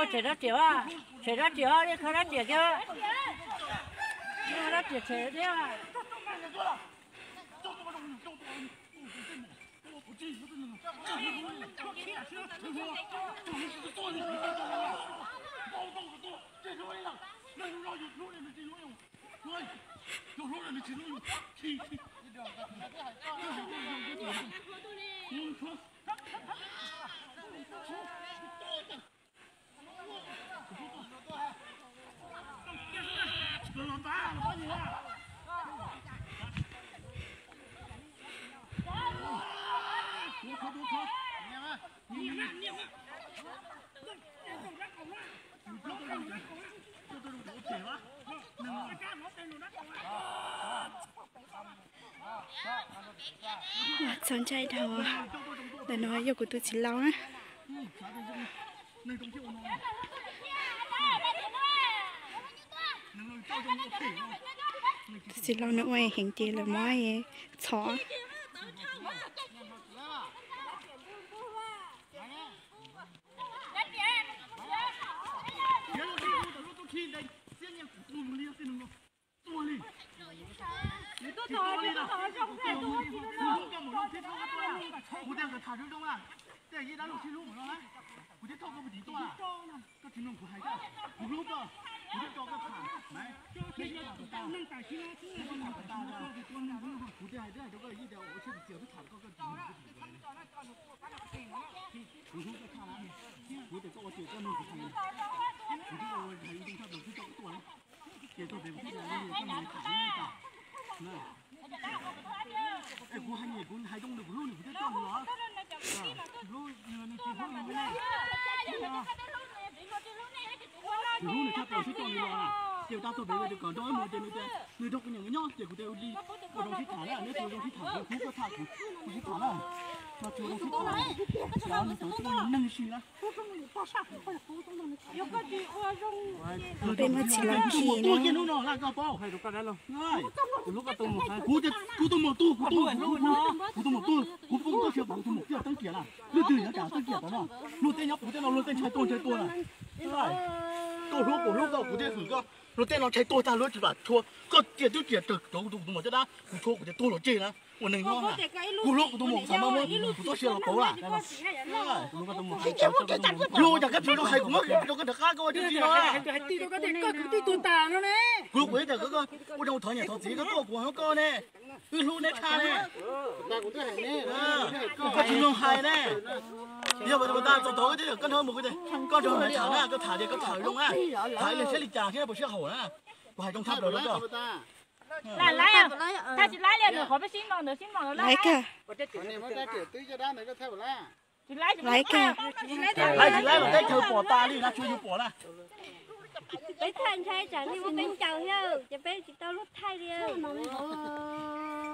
Tshem rab riam, tshem rab riam, ib qho rab riam kiag, ib qho rab riam tshem thiab. Txaus ntshai dhau. Ntawm no yog kuv tus txiv laus na. Tus txiv laus nws ua heev ces lawv muab txhom. Kuv hlub nws tshaj plaws sib tau nws los, ces kuv tab tuaj pem kom nrog wb mus ces nws tias nws nrog kuv niam nkawd nyob ces kuv tias ua li, ua zoo sib tham na, neb ua zoo sib tham, kuv hlub koj tshaj kuv, kuv sib tham na. No tsis ua zoo sib tham, nws tseem ua neeg si na. Peb muab txiv laus khi na. Kuv tus muam tuag, kuv tus, kuv tus muam tuag, kuv poob toj siab, kuv tus muam tuag teeb kiag na. Leej twg nyob cas teeb kiag tod no, luag tej nyob puv tej no luag tej ntshai tuag ntshai tuag na. Koj hlub kuv hlub koj kuv thiaj hwm koj, luag tej no ntshai tuag tag luag tsis plam tshua, koj cia twb cia raws cov kuv tus muam caj dab, kuv tshua kuv tias tuag los tseg na. Ua neeg nyob na, kuv hlub kuv tus muam xav mas muab kuv toj siab los pauv lawm. Hlub cas koj tsis zoo hais kuv muab rau koj rov qab koj ua tib si no. Kuv hlub kuv ib tias koj ua zoo thov niam thov txiv koj tuaj kuv hauv koj ne. Wb hlub neb tshaj ne. Koj tsis zoo hais ne. Yog tas txog tod koj nrog mus, koj nrog nws tham na, koj tham tias koj tham zoo na, tham ib leeg saib li cas thiab puas sib haum na. Kuv hais zoo tshaj plaws rau koj. Laiv kawg. Laiv kawg. Laiv tsis laiv los teb chaws pom tas li na, tsuas yus pom na. Peb thaij ntshai tsam nej muab peb ncaws thiab ces peb tsis tau luag thaij li.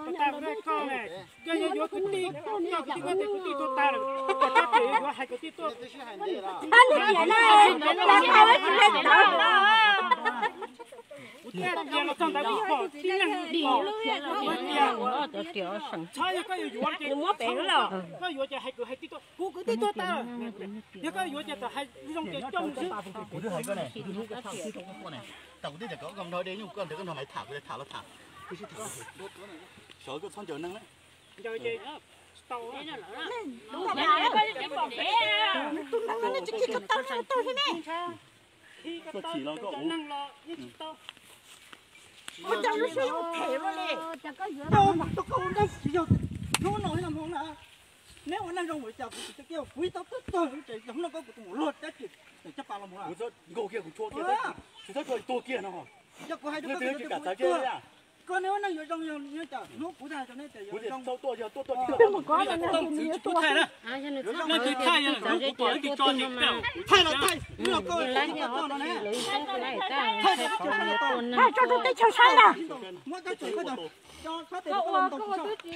Koj yuav yuav kwv tij, koj kwv tij tuag tas lawm, koj tseem yuav hais kwv tij tuaj. Kuv thiaj tias los txog ntawd kuv pom tib neeg pom, kuv tias txhob, yog koj yuav yuav ces muab pem lawm, koj yuav ces hais kwv hais tij tuaj, kuv kwv tij tuag tas lawm. Yog koj yuav ces txawm hais zoo ces coj mus xwb. Kuv twb hais koj ne, kuv twb hlub koj tshaj kuv twb tau koj ne. Tas kuv twb tias kom koj nrog de nyuj koj ntawd koj nrog maiv tham, kuv tias tham los tham, wb sib tham. Sawv koj txhob ncaws neeg na. Ncaws ces tsis tau. Tus neeg no nej tsis kis ko taw, nej tau thiab ne. Koj chim los koj ua neeg los yeej tsis tau. Ua cas lub siab yuav phem luaj li. Koj mas tau koj ua dab tsis yog hnub no ib hmo na. Neb ua neeg zoo ua cas kuv tsis tau kiag, kuv ib tau tuag tuag ces hnub no koj kuv tus muam luag dab tsi, coj pas los mus. Kuv txhob nkaug kiag kuv tshua kiag, kuv txhob tshua tuag kiag no. Yog kuv hais rau koj, tsis kam txav tsev. Koj neb ua neeg yuav zoo yog cas hnub kuv txhob tuaj, yog tuaj tuaj tsis tau. Thaij los thaij, kuv pom wb tsis tso ces thaij los thaij, wb los koj tsis tso no ne. Thaij tso rau teb chaws saib na. Muab teb chaws koj tso, tso sab tes koj los ntoo tsis tso.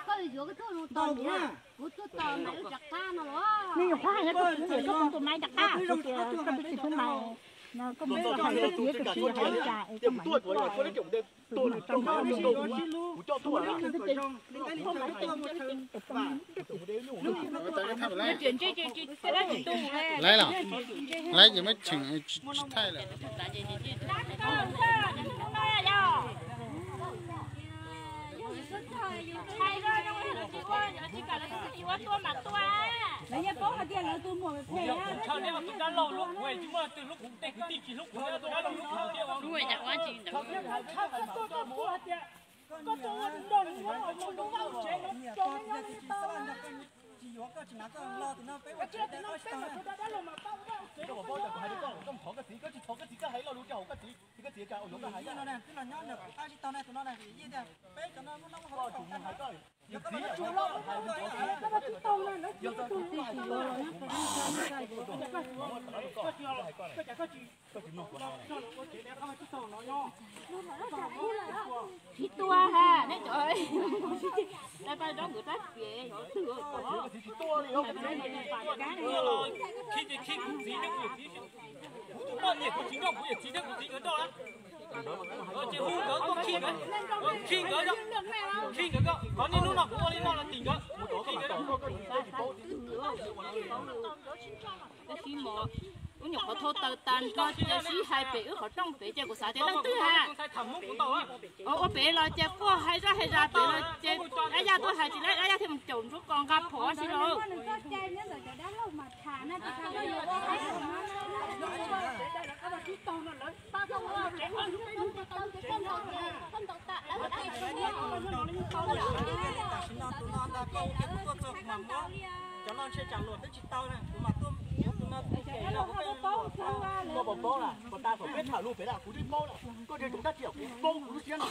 Koj yuav koj tuaj zoo tos nws, kuv tuaj tos mas wb rov qab no los. Nws nyuam qhuav hais nyob rau kuv, koj tus maiv rov qab, kuv tias koj twb tsis hlub maiv. Laiv los, laiv ces muab cheem tsis thaij lawm. Koj tsis thov koj txiv, koj tsis thov koj txiv, koj hais lo lus rau hauv koj txiv, koj txiv cas ua yuav koj hais no, twb los nyob nram kuv qab tsis tau ne, tus no ne, peb cov no muaj noj muaj haus, koj tsis tau ne, lawv tsis tau ne. Tsis tua ha, neb cov, pab rov kuv rab riam, khib ces khib kuv txiv thiab kuv txiv, kuv tus poj niam kuv tsis nrauj kuv yawm txiv thiab kuv txiv nkawd nrauj na. Ces hu nkawd tuaj khib nkawd, khib nkawd, khib nkawd, qhov niaj hnub no kuv ua li no los tim nkawd, khib nkawd. Ub, nyuam qhuav thau taws tag nrho ces sib hais pem wb qhov rooj pem ces kuv xav tias leej twg ha. Ua pem los ces quaj hais zaj hais zaj pem los ces dab yaj tuaj hais tsis lawm, dab yaj thiaj mus caum ntsuab kos nqa phom si los. Tam sim no tus no ntag, koj ua kiag kuv tuaj txog kuv mam muab. Cov no ntshe tsam luam twb tsis tau na, kuv mam tuaj muab tus no tus no kem los kuv peb luam. Koj puas paub lawm, puas tas kom peb tham lus pem lawm, kuv twb paub lawm, koj nrhiav tus rab riam kuv paub kuv lub siab no,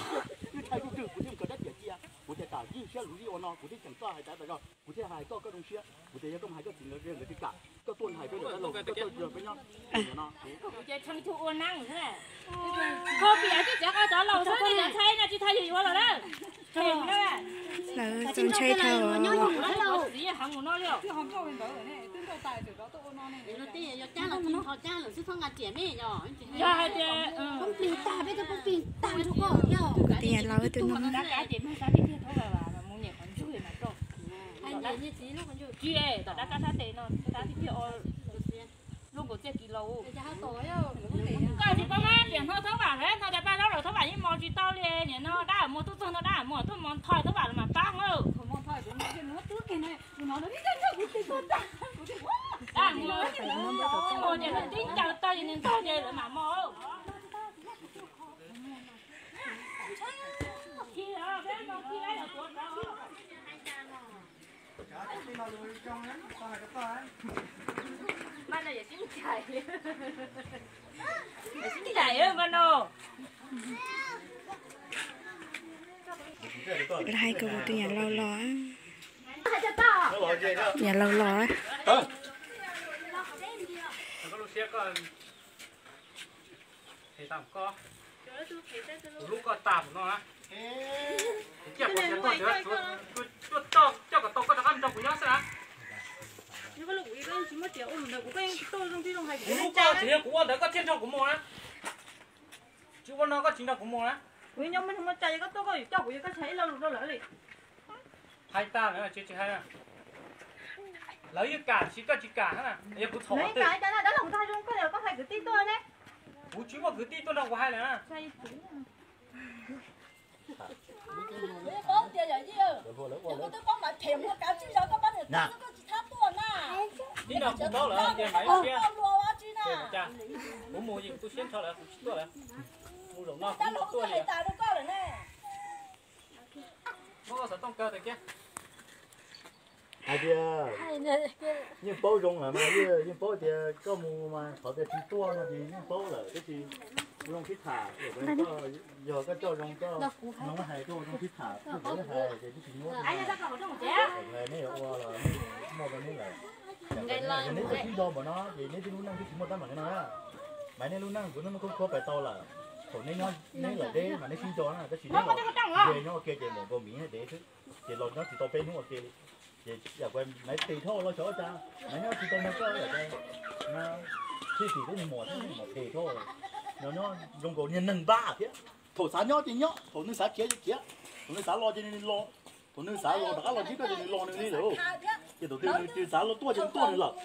twb thaij kuv twg kuv thiaj muab koj rab riam cia. Kuv tias tam yij siab luv li ua no kuv thiaj tseem koj hais tas tas zog, kuv thiaj hais koj koj zoo siab, kuv tias yog koj mus hais koj txiv nkawd nkawd tsis kam, koj tuaj hais peb lawm, koj tuaj tsis yog peb nyob no. Kuv ces tshee tshua ua neeb xwb. Kho piam tib txiav qo cov laus xwb, nej cov ntxhais no tsis thaij yus yuav los lawm. Lawv txaus ntshai dhau. Txiv heev mus no li. Yog hais tias poob plig tag, peb cov poob plig tag rau koj thiab. Kuv tias laus tus no. Tsis, tom dab kab sab tes no, dab tiag tiag. Lub nkaus txiaj kis laus. Koj tsis paub, tiam no Thoob Vam lawv no tias paj zaub lawm, Thoob Vam yeej mos tsis tau li. Nim no dab mus tuaj txog no, dab mus tuaj mos ntho Thoob Vam los mas pab na. Dab mus, mus ces lawv tib ncaws tag ces nws ntog ces lawv mam mos. Lawv hais kom kuv tus niam laus los. Niam laus los. Kuv hlub koj tas mus no na. Kuv ciaj qhov tias koj tseem tuaj coj kom tau koj rov qab nrog kuv nyob xwb na. Kuv hlub koj tseem yog kuv ua ntawd koj thiaj nrog kuv mus na. Tsis ua no koj tsis nrog kuv mus na. Kuv nyob muaj neeg muaj tsa, koj tuaj koj yuav coj kuv, yog koj tsis hais ib lo lus rau lawv li. Hais tag lawm tsis tsis hais na. Lawv yeej kam tab sis koj tsis kam na, yog kuv txhaum twg. Dab laug, koj hais kwv tij tuaj ne. Kuv tsis muaj kwv tij tuaj nrog kuv hais lawm na. Tib no kuv paub lawm tias Maiv Siab, kuv mus yim tu siab nrho lawm kuv tsis tuaj lawm. Mus zaum no kuv tsis tuaj li. Muab koj xov tooj kaw tas kiag. Hais tias yeej paub zoo lawm mas, yeej paub tias koj mus mas qhov tias tsis tuaj no ces yeej paub lawm, tab sis zoo sib tham, yog koj coj zoo koj hais, koj zoo sib tham, koj hais ces twb tsis nyuaj. Neb yuav ua los muaj rau neb lawm. Yog neb tsis sib nco npaum no ces neb twb lub neej twb tsis muaj teeb meem no na. Mas nej lub neej kuv twb muab khub khuab pais tau lawm. Thaum neb nyob neb lawm deb mas neb sib nco na, tab sis neb los nce nyob ua ke ces npaum nkaus miv dev xwb, ces los nyob tsis tau peb hnub ua ke li. Ces yam kuv Maiv Tis Thoj los xyov ua cas Maiv nyob tsis tau nrog koj yam no. Thiab tim peb mus muam thiab mus phem dhau, nyob nyob zoo nkaus niag neeg npab thiab. Thaum xav nyob ces nyob, thaum nws xav khiav ces khiav, thaum nws xav los ces nws los, thaum nws xav los rov qab los ntsib koj ces nws los nws li lawm. Ces thaum twg nws xav los tuaj ces nws tuaj nws lawm.